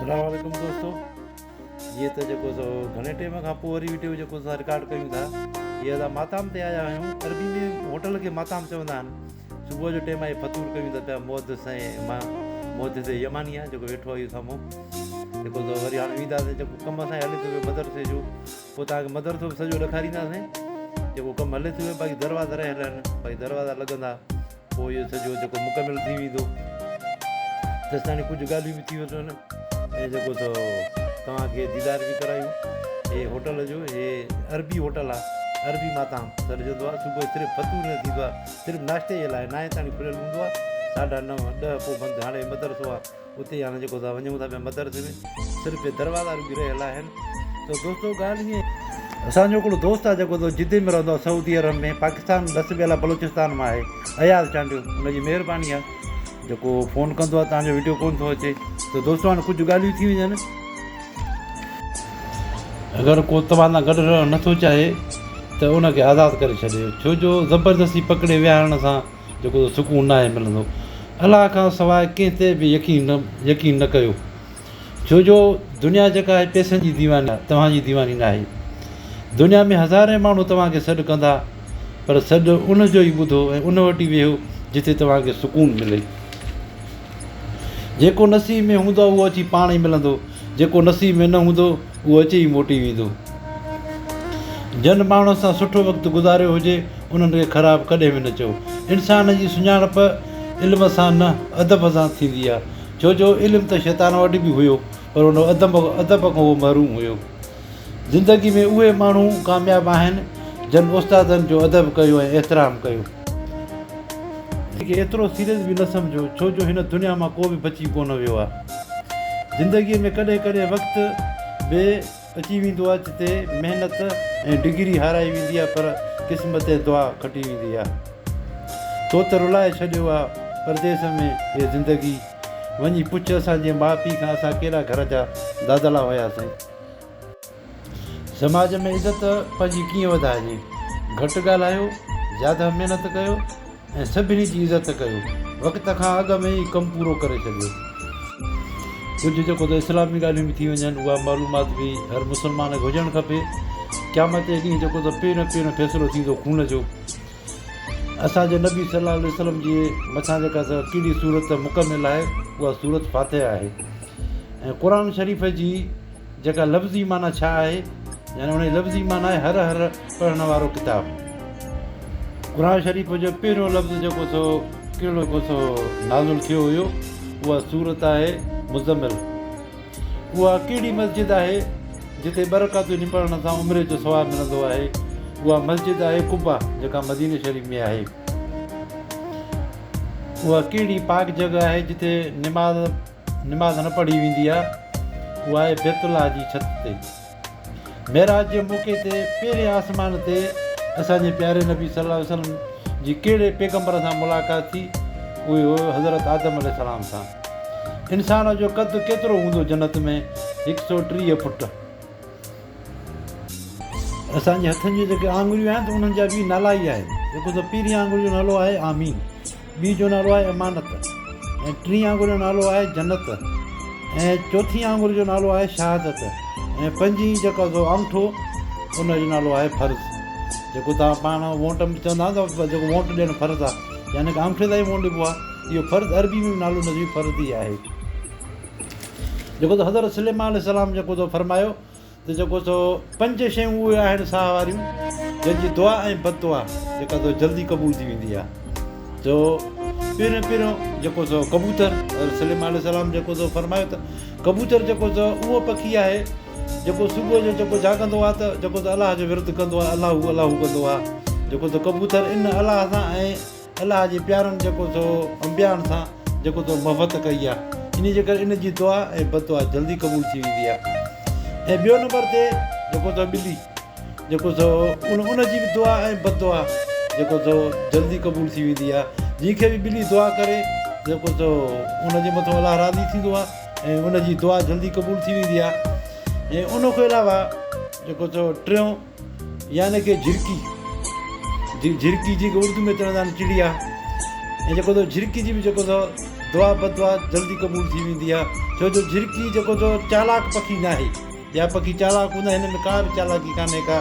السلام عليڪم دوستو جيئن ته جيڪو سو گهڻي ٽيم کان پوء وري وڊيو جيڪو اسان رڪارڊ ڪيون ٿا هي اسان ماتام تي آيا آهيون عربي ۾ هوٽل کي ماتام چوندا آهن صبح جو ٽيم آهي فطور ڪيون ٿا پيا محدث ۽ مان محدث يماني آهي جيڪو ويٺو آهي سامهون جيڪو سو وري هاڻي وينداسين جيڪو ڪم اسان هلي ٿو پيو مدرسي جو پوء توهان کي مدرسو به سڄو ڏيکارينداسين جيڪو ڪم هلي ٿو پيو باقي دروازا رهيل آهن باقي دروازا لڳندا پوء اهو سڄو جيڪو مڪمل ٿي ويندو تيستاڻي ڪجهه ڳالهيون به ٿي وٺن ۽ جيڪو سو توهان کي ديدار به ڪرايون. هي هوٽل جو هي عربي هوٽل آ عربي ماتام سڏجندو آ صبح صرف فطور نه ٿيندو آ صرف ناشتي جي لاء نائين تاڻي کليل هوندو آ ساڍا نو ڏهه پوء بند هاڻي مدرسو آ اتي هاڻي جيڪو اسان وڃون ٿا پيا مدرسي ۾ صرف اهي دروازا رڳي رهيل آهن ته دوستو ڳالهه هيئن اسان جو هڪڙو دوست آهي جيڪو جدي ۾ رهندو آهي سعودي عرب ۾ پاڪستان لسٻيلا بلوچستان مان آهي اياز چانڊيو ان جي مهرباني آهي جيڪو فون ڪندو آهي تان جو وڊيو ڪون ٿو اچي ته دوستو هاڻي ڪجهه ڳالهيون ٿي وڃن اگر ڪو توهان سان گڏ رهڻ نٿو چاهي ته ان کي آزاد ڪري ڇڏيو ڇو جو زبردستي پڪڙي ويهارڻ سان جيڪو سڪون ناهي ملندو. الله کان سواء ڪنهن تي به يقين نه يقين نه ڪيو. ڇو جو دنيا جيڪا آهي پئسن جي ديواني آهي توهان جي ديواني ناهي. دنيا ۾ هزارين ماڻهو توهان کي سڏ ڪندا پر سڏ ان جو ئي ٻڌو ۽ ان وٽ ئي ويهو جتي توهان کي سڪون ملي. جيڪو نصيب ۾ هوندو اهو اچي پاڻ ئي ملندو، جيڪو نصيب ۾ نه هوندو اهو اچي ئي موٽي ويندو. جن ماڻهن سان سٺو وقت گذاريو هجي انهن کي خراب ڪڏهن به نه چئو. انسان جي سڃاڻپ علم سان نه ادب سان ٿيندي آهي. ڇو جو علم ته شيطان وٽ به هيو پر ان ادب کان هو محروم هيو. زندگي ۾ اهي ماڻهو ڪامياب آهن جن استادن جو ادب ڪيو ۽ احترام ڪيو. کي ايترو سيريس به نه سمجهو ڇو جو هن دنيا مان ڪو به بچي ڪونه ويو آهي. زندگي ۾ ڪڏهن ڪڏهن وقت به اچي ويندو آهي جتي محنت ۽ ڊگري هارائي ويندي آهي پر قسمت ۽ دعا کٽي ويندي آهي. تو ته رلائي ڇڏيو آ پرديس ۾ هي زندگي. وڃي پڇ اسان جي ماء پيء کان اسان ڪيڏا گهر جا دادلا هياسين. سماج ۾ عزت پنهنجي ڪيئن وڌائجي؟ گهٽ ڳالهايو، زياده محنت ڪيو ۽ سڀني جي عزت ڪيو. وقت کان اڳ ۾ ئي ڪم پورو ڪري ڇڏيو. ڪجهه جيڪو ته اسلامي ڳالهيون به ٿي وڃن اها معلومات به هر مسلمان کي هجڻ کپي. قيامت جي ڏينهن جيڪو ته پهريون پهريون فيصلو ٿيندو خون جو. اسان جي نبي صلي الله عليه وسلم جي مٿان جيڪا ڪهڙي سورت مڪمل آهي اها سورت فاتحه آهي ۽ قرآن شريف جي جيڪا لفظي معنيٰ ڇا آهي يعني ان جي لفظي معنيٰ آهي هر هر پڙهڻ وارو ڪتاب. قرآن شريف جو پهريون لفظ جيڪو سو ڪهڙو جيڪو سو نازل ٿيو هيو اها سورت آهي مزمل. اها ڪهڙي مسجد آهي جتي ٻه رڪعتون نپڙڻ سان عمري جو ثواب ملندو آهي؟ اها مسجد آهي قبا جيڪا مديني شريف ۾ آهي. اها ڪهڙي پاڪ جڳهه آهي جتي نماز نماز نه پڙهي ويندي آهي؟ اها آهي بيت الله جي ڇت تي. معراج جي موقعي تي پهرين آسمان تي اسان جي پياري نبي صلي الله عليه وسلم جي ڪهڙي پيغمبر سان ملاقات ٿي؟ اهو هو حضرت آدم عليه السلام سان. انسان جو قد ڪيترو هوندو جنت ۾؟ هڪ سو 30 فٽ. اسان جي هٿن جون جيڪي آڱريون آهن ته انهن جا به نالا ئي آهن. جيڪو ته پهرين آڱر جو نالو آهي آمين، ٻي جو نالو آهي امانت ۽ ٽين آڱر جو نالو آهي جنت ۽ چوٿين آڱر جو نالو آهي شهادت ۽ پنجين جيڪو سو آڱٺو ان جو نالو آهي فرض. جيڪو توهان پاڻ ووٽ ۾ چوندا آهيو ته جيڪو ووٽ ڏيڻ فرض آهي يعني ڪه آڱٺي تائين ووٽ ڏبو آهي. اهو فرض عربي ۾ به نالو ان جو فرض ئي آهي. جيڪو ته حضرت سليمان عليه السلام جيڪو ته فرمايو ته جيڪو سو پنج شيون اهي آهن ساهه واريون جن جي دعا ۽ بد دعا جيڪا سو جلدي قبول ٿي ويندي آهي. جو پهريون پهريون جيڪو سو ڪبوتر حضرت سليمان عليه السلام جيڪو سو فرمايو ته ڪبوتر جيڪو سو اهو پکي آهي جيڪو صبح جو جيڪو جاڳندو آهي ته جيڪو ته الله جو ورد ڪندو آهي الله هو الله هو ڪندو آهي جيڪو ته ڪبوتر ان الله سان ۽ الله جي پيارن جيڪو سو انبيائن سان جيڪو تو محبت ڪئي آ انهي جي ڪري ان جي دعا ۽ بد دعا جلدي قبول ٿي ويندي آ ۽ ٻيو نمبر تي جيڪو سو ٻلي جيڪو سو ان ان جي به دعا ۽ بد دعا جيڪو سو جلدي قبول ٿي ويندي آ جنهن کي به ٻلي دعا ڪري جيڪو سو ان جي مٿو الله راضي ٿيندو آ ۽ ان جي دعا جلدي قبول ٿي ويندي آ ۽ ان کان علاوه جيڪو سو ٽيون يعني ڪه جھرڪي، جھرڪي جيڪي اردو ۾ چوندا آهن چڙيا ۽ جيڪو تو جھرڪي جي به جيڪو تو دعا بددعا جلدي قبول ٿي ويندي آهي ڇو جو جهرڪي جيڪو سو چالاڪ پکي ناهي ٻيا پکي چالاڪ هوندا آهن هن ۾ ڪا به چالاڪي ڪانهي ڪا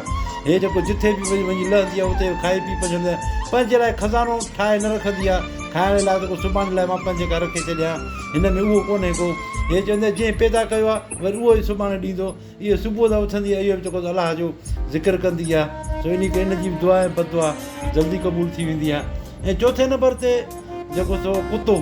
هي جيڪو جٿي به وڃي وڃي لهندي آهي اتي کائي پي پنهنجو هلندي آهي پنهنجي لاء خزانو ٺاهي نه رکندي آهي کائڻ لاء ته ڪو سڀاڻي لاء مان پنهنجي ڪا رکي ڇڏيان هن ۾ اهو ڪونهي ڪو هي چوندي آهي جنهن پيدا ڪيو آهي وري اهو ئي سڀاڻي ڏيندو اهو صبح سان اٿندي آهي اهو به جيڪو الله جو ذڪر ڪندي آهي سو انهي ڪري ان جي به دعا ۽ بددعا جلدي قبول ٿي ويندي آهي ۽ چوٿين نمبر تي جيڪو سو ڪتو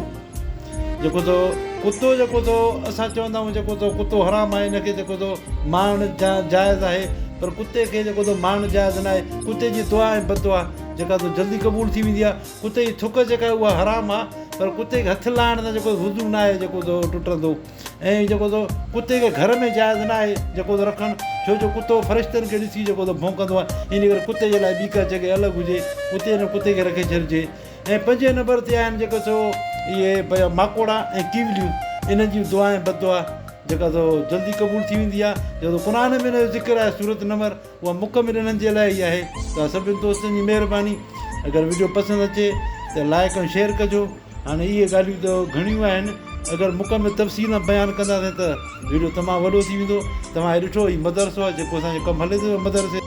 جيڪو سو ڪتو جيڪو سو اسان چوندا آهيون جيڪو سو ڪتو حرام آهي ان کي جيڪو سو مارڻ جا جائز آهي پر ڪتي کي جيڪو سو مارڻ جائز نه آهي ڪتي جي دعا ۽ بددعا جيڪا سو جلدي قبول ٿي ويندي آهي ڪتي جي ٿڪ جيڪا اها حرام آهي پر ڪتي کي هٿ لائڻ سان جيڪو وضو نه آهي جيڪو سو ٽٽندو ۽ جيڪو سو ڪتي کي گهر ۾ جائز نه آهي جيڪو سو رکڻ ڇو جو ڪتو فرشتن کي ڏسي جيڪو سو ڀونڪندو آهي ان ڪري ڪتي جي لاء ٻي ڪا جڳهه الڳ هجي اتي ان ڪتي کي رکي ڇڏجي ۽ پنجين نمبر تي آهن جيڪو سو اهي ماڪوڙا ۽ ڪيوليون انهن جي دعا ۽ بد دعا جيڪا سو جلدي قبول ٿي ويندي آهي جيڪو قرآن ۾ ان جو ذڪر آهي سورت نمر اها مڪمل انهن جي لاء ئي آهي ته سڀني دوستن جي مهرباني اگر وڊيو پسند اچي ته لائڪ ۽ شيئر ڪجو هاڻي اهي ڳالهيون ته گهڻيون آهن اگر مڪمل تفصيل سان بيان ڪنداسين ته وڊيو تمام وڏو ٿي ويندو توهان هي ڏٺو هي مدرسو آهي جيڪو اسان جو ڪم هلي ٿو مدرسي.